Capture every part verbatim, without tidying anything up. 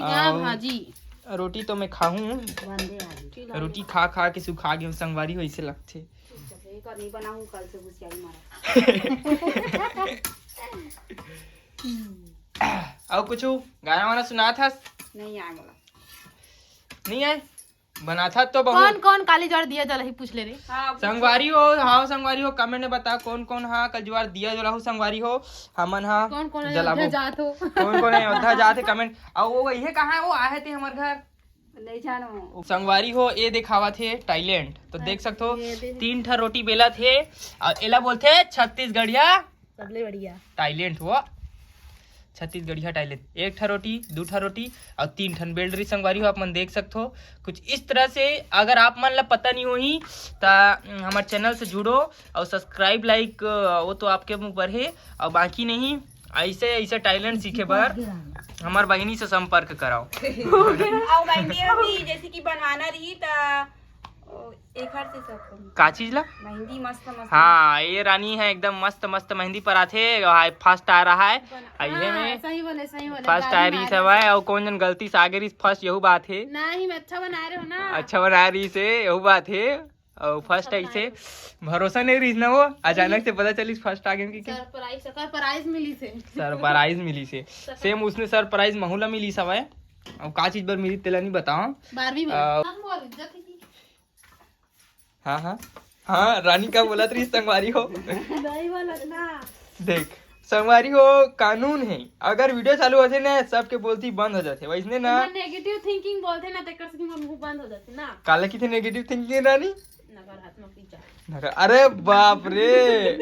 का अउ भाजी। रोटी तो मैं खाहूँ, वंदे भाजी। रोटी खा खा के सुखा गेहूँ संगवारी हो, ऐसे लगथे। एक और नहीं बनाऊँ, कल से होशियारी मारा। अउ कुछ गाना वाना सुनात हस? नहीं आए बोला। नहीं आए, बनाथा तो बहुत। कौन कौन काली जर दिया जलही पूछ ले रे। हाँ, अब संगवारी हो, हाँ संगवारी हो, कमेंट में बता कौन कौन हा कल जुआर दिया जलाहू संगवारी हो, हमन हा कौन कौन जलाबो। अयोध्या जात हो? कौन कौन अयोध्या जात हे कमेंट। अउ वो ये कहाँ है, वो आए थे हमर घर। नहीं जानो। संगवारी हो, ये दिखावत हे टैलेंट, तो देख सकथो ये दे। तीन ठा रोटी बेलत हे, अउ एला बोलथे छत्तीसगढ़िया सबले बढ़िया। टैलेंट हो, छत्तीसगढ़िया टैलेंट। एक ठा रोटी, दू ठा रोटी अउ तीन ठन बेल रही संगवारी हो, आप मन देख सकथो। कुछ इस तरह से अगर आप मन ला पता नहीं होही त हमारे चैनल से जुड़ो अउ सब्सक्राइब लाइक वो तो आपके ऊपर है। अउ बाकी नहीं, ऐसे ऐसे टैलेंट सीखे बर हमार बहिनी से संपर्क कराओ। और मेहंदी अभी जैसे कि बनवाना रही त ओ, एक हाथ से सब करूँ। का चीज ला? मेहंदी मस्त मस्त। हाँ, ये रानी है एकदम मस्त मस्त मेहंदी पर आथे। हाय फर्स्ट आ रहा है। अइहे में सही बोले, सही बोले। फर्स्ट आ रही सब है। और कौन जन गलती से आगे रही फर्स्ट, यहू बात है। नहीं, मैं अच्छा बना रहे हो ना। अच्छा बना रही से, यहू बात है। और फर्स्ट आई से भरोसा नहीं रही ना, वो अचानक से पता चली फर्स्ट आ गए कि सरप्राइज, सरप्राइज मिली से। सरप्राइज मिली से। सेम उसने सरप्राइज महूला मिली सब है। अब का चीज बर मिली तेला नहीं बताओ। बारहवीं में। आ, हम बोल इज्जत ही की। हाँ हाँ हाँ, रानी का बोलत रही संगवारी हो। नहीं बोलत ना। देख संगवारी हो, कानून है, अगर वीडियो चालू होथे ना, सबके बोलती बंद हो जाथे, वैसने ना। नेगेटिव थिंकिंग बोलथे ना, तेकर से मुंह बंद हो जाथे ना। काला किथे नेगेटिव थिंकिंग रानी? नकारात्मक विचार। नका-, अरे बाप रे।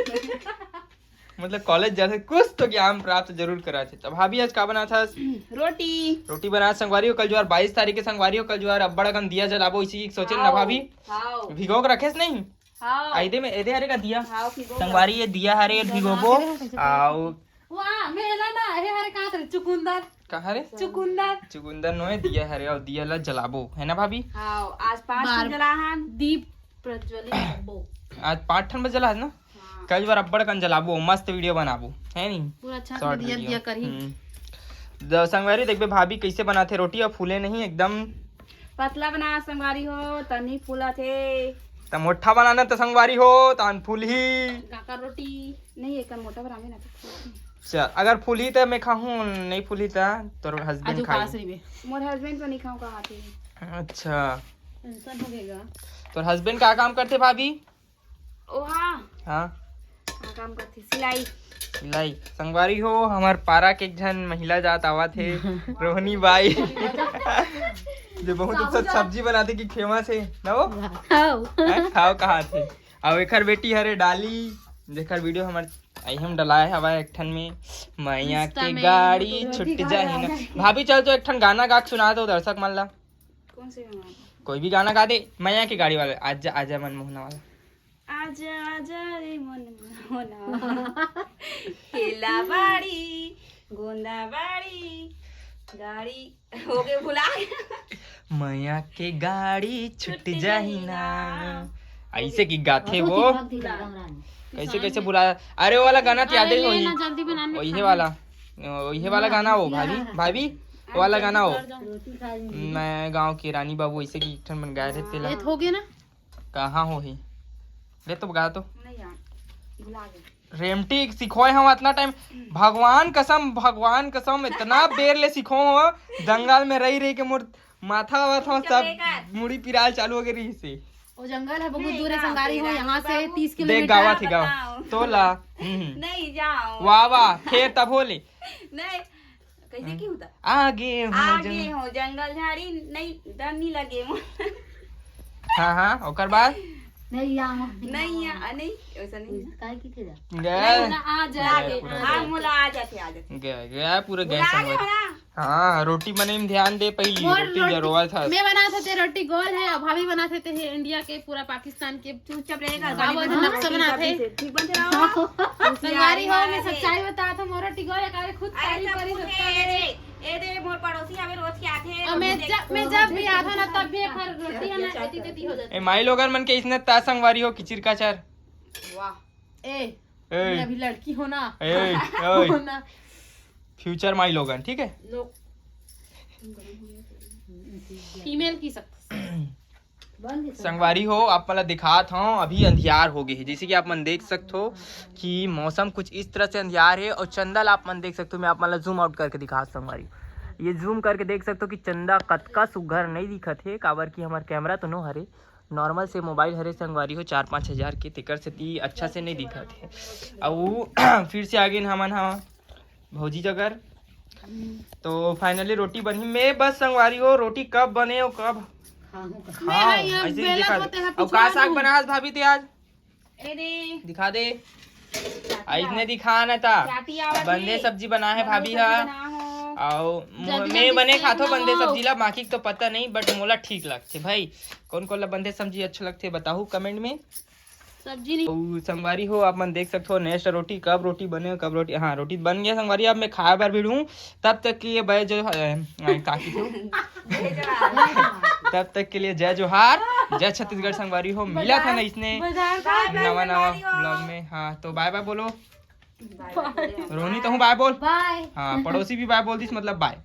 मतलब कॉलेज जाथे कुछ तो ज्ञान प्राप्त जरूर कराथे। तब भाभी आज का बनाथस? रोटी। रोटी बना संगवारी हो, कल जुआर बाईस तारीख के संगवारी हो, कल जुआर अब्बड़ अकन दिया जलाबो, इसी सोचे ना भाभी। हाँ। भिगो के रखेस नहीं? हाँ। आइदे में एदे हरे का दिया। हाँ, भिगो। संगवारी ये दिया हरे भिगोबो। आओ। वाह, मेला ना हे हरे कहाँ से चुकुंदर। कहाँ रे? चुकुंदर। चुकुंदर नोए दिया हरे और दिया ला जलाबो, है ना भाभी? हाँ, आज पाँच ठन जलाहन। दीप प्रज्वलित करबो। आज पाँच ठन बजे जला है ना? कल बार अब्बड़ कन जलाबो, मस्त वीडियो बनाबो, है नी? पूरा अच्छा शॉर्ट दिया वीडियो। दिया करही। हम्म। द- संगवारी देखबे भाभी कैसे बनाथे रोटी, और फूले नहीं एकदम। पतला बना संगवारी हो, तनी फूला थे। त मोठा बनाना त संगवारी हो, तान फूलही। काकर रोटी। नहीं, एक मोटा बनावे ना तो। चल, अगर फूलही त मैं खाहूँ, नहीं फूलही त तोर आज हस्बैंड उपास खाई। रहिबे। मोर हस्बैंड तो नहीं खाऊँ कहा थे। अच्छा, टेंशन हो गएगा। तोर हस्बैंड का काम करथे भाभी? ओ हाँ, हाँ, हाँ काम करती सिलाई। सिलाई। संगवारी हो, हमार पारा के एक झन महिला जात आवत हे, रोहनी बाई, जो बहुत अच्छा सब्जी बनाथे कि फेमस हे ना वो। हाउ। हैं? खाओ कहा थे। अब एकर बेटी हरे डाली, जेकर वीडियो हमार आई हम डलाए हवा एक ठन में, मैया Insta के में गाड़ी YouTube छुट जाही ना। भाभी चल तो एक ठन गाना गा के सुना दो दर्शक मन ला। कौन से गाना? कोई भी गाना गा दे, मैया के गाड़ी वाले। आजा आजा मनमोहना वाला। आजा आजा रे मन होना। केला बाड़ी, गोंदा बाड़ी, गाड़ी हो गए भुला गया। मैया के गाड़ी छुट छुट जाही जाही ना। ना। ऐसे की गाथे वो। भक्ति एकदम रानी। कैसे कैसे बुला? अरे वो वाला गाना तो याद अरे ही ले होही। ना, जल्दी बनाना वही खाना। वाला, वही वाला गाना हो भाभी, भाभी, वो वाला गाना हो। रोटी खा ली। मैं गाँव की रानी बाबू ऐसे की एक ठन मन गाए रहे तेला। ये तो हो गया ना। कहाँ होही? ले तो गा तो। नहीं यार, भुला गया। रेमटी सिखोए हम इतना टाइम, भगवान कसम, भगवान कसम, इतना बेर ले सिखो हो, जंगल में रही रही के मोर माथा वाथा सब मुड़ी पिराल चालू हो गई रही से। वो जंगल है बहुत नहीं, दूर है गाँव संगारी के हो, रानी यहाँ से बाबू। तीस देख किलोमीटर। गावा थी गाँव बताओ। तोला। हम्म। नहीं जाओ। वाह वाह, फिर तब होले। नहीं, कैसे की होता? आगे हो आगे जंगल। हो जंगल झाड़ी, नहीं डर नहीं लगे मोर। हाँ हाँ, ओकर बाद नहीं यहाँ। नहीं या नहीं, वैसा नहीं है। काय की थे जा? गए। ना, आ जाए। पूरा हाँ, मोला आ जाते, आ जाते। गए गए पूरे गए भुला गए संगत। हो ना? हाँ, रोटी बने में ध्यान दे पहली, मोर रोटी रोटी जरोवा था। मैं बनाथे ते रोटी गोल है, और भाभी बनाथे ते है इंडिया के पूरा पाकिस्तान के। चुपचाप रहेगा। का बोलते नक्शा बनाथे। ठीक बन रहा। संगवारी हो, मैं सच्चाई बता था, मोर रोटी गोल है, काले खुद अरे तारीफ सब करी कुछ सबका। है, ए दे, ए दे मोर पड़ोसी आवे रोज के आथे। और मैं जब मैं जब भी आता ना तब भी एक बार रोटी है ना एटी तेटी हो जाती। ए माई लोगन मन के इसने ता संगवारी हो किचिर काचर। वाह। ए, ए, मैं अभी लड़की हो ना। ए, हो ओए, ना। फ्यूचर माई लोगन, ठीक है? नो। फीमेल की सकती। संगवारी हो, आप मन ला दिखात हव, अभी अंधियार हो गए हे। जैसे कि आप मन देख सकत हो कि मौसम कुछ इस तरह से अंधियार हे और चंदा ला आप मन देख सकत हो, मैं आप मन ला जूम आउट करके दिखात हव संगवारी। ये जूम करके देख सकत हो कि चंदा कतका सुघर नहीं दिखत हे, काबर कि हमर कैमरा तो नो हरे, नॉर्मल से मोबाइल हरे संगवारी हो, चार पाँच हजार के, तेकर सेती अच्छा से नहीं दिखत हे। अउ फिर से आगे हमन हा भौजी जगर। तो फाइनली रोटी बनही में बस संगवारी हो, रोटी कब बने और कब खाहूं। मैं हाँ, हा, ये ऐसे ही बेला दिखा को दे। तेहा अब का पिछवा साग दूं। बनाहस भाभी ते आज? ए दे। दिखा दे। चाटी आ, इसने आवत। दिखा ना ता। चाटी आवत बंदे हे। सब्जी बना है बंदे भाभी सब्जी हा। बना हो। आओ, जल्दी मैं जल्दी बने सेक खाथो ना बंदे हो। सब्जी ला, बाकी तो पता नहीं, बट मोला ठीक लगथे भाई। कौन कौन ला बंदे सब्जी अच्छा लगथे बताहू कमेंट में। सब्जी नहीं। तो संगवारी हो, आप मन देख सकते हो नेक्स्ट रोटी, कब रोटी बने, कब रोटी, हाँ, रोटी बन गया संगवारी। अब मैं खाए बर भिड़ूं, तब तक के लिए बय जो, अ, अ, का की थी? तब तक के लिए जय जोहार, जय छत्तीसगढ़ संगवारी हो। मिला था ना इसने बाजार का नवा नवा संगवारी हो। ब्लॉग में। हाँ, तो बाय बाय बोलो। बाय बाय बोले। रोनी, तहूँ बाय बोल। बाय। हाँ, पड़ोसी भी बाय बोल दिस, मतलब बाय।